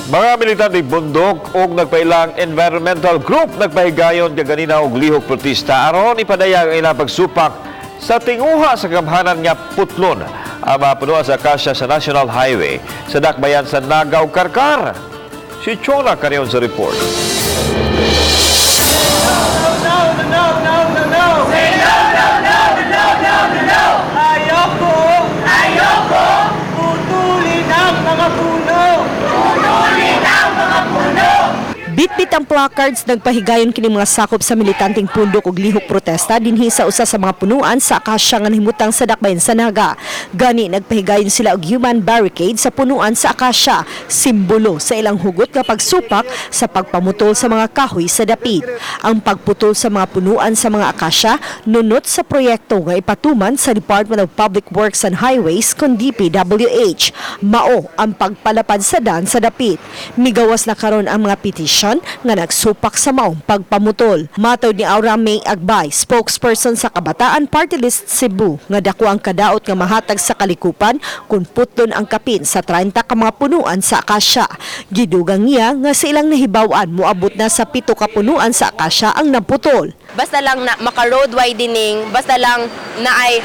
Mga militante bundok ug nagpailang environmental group nagpahigayon kaganina og lihok protesta aron ipadayag ang ilang pagsupak sa tinguha sa gamhanan nga putlon ang mga punuan sa akasya sa National Highway sa dakbayan sa Naga ug Carcar. Si Chona Carion sa report. No, no, no, no, no! Say no, no, no, no, no, no, no! Ayoko! Ayoko! Putulin ang mga puno! Putulin ang mga puno! Bitbit ang placards, nagpahigayon kini mga sakop sa militanteng pundok ug lihok protesta dinhi sa usa sa mga punuan sa akasya nga nahimutang sa dakbayan sa Naga. Gani nagpahigayon sila og human barricade sa punuan sa akasya, simbolo sa ilang hugot nga pagsupak sa pagpamutol sa mga kahoy sa dapit. Ang pagputol sa mga punuan sa mga akasya nunot sa proyekto nga ipatuman sa Department of Public Works and Highways kon DPWH. Mao ang pagpalapad sa dan sa dapit. Migawas na karon ang mga petisyon nga nagsupak sa maong pagpamutol. Matod ni Aura May Agbay, spokesperson sa Kabataan Party List Cebu, nga dako ang kadaot nga mahatag sa kalikupan kung putlon ang kapin sa 30 ka mga punuan sa akasya. Gidugang niya nga sa ilang nahibaw-an, moabot na sa 7 ka punuan sa akasya ang naputol. Basta lang na maka road widening, basta lang na ay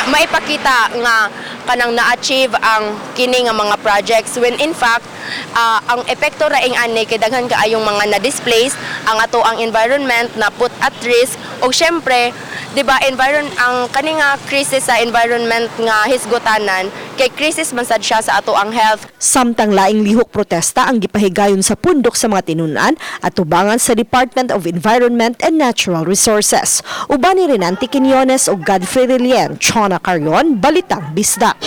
maipakita nga kanang na-achieve ang kini nga mga projects, when in fact ang epekto raing ani kay daghan kaayong mga na-displaced, ang ato ang environment na put at risk. Og syempre, di ba, ang kani nga crisis sa environment nga hisgutanan kay crisis man sad siya sa ato ang health. Samtang laing lihok protesta ang gipahigayon sa pundok sa mga tinun-an at tubangan sa Department of Environment and Natural Resources. Uban ni Renante Quinones o Godfrey Relien, Chona Carion, Balitang Bisdak.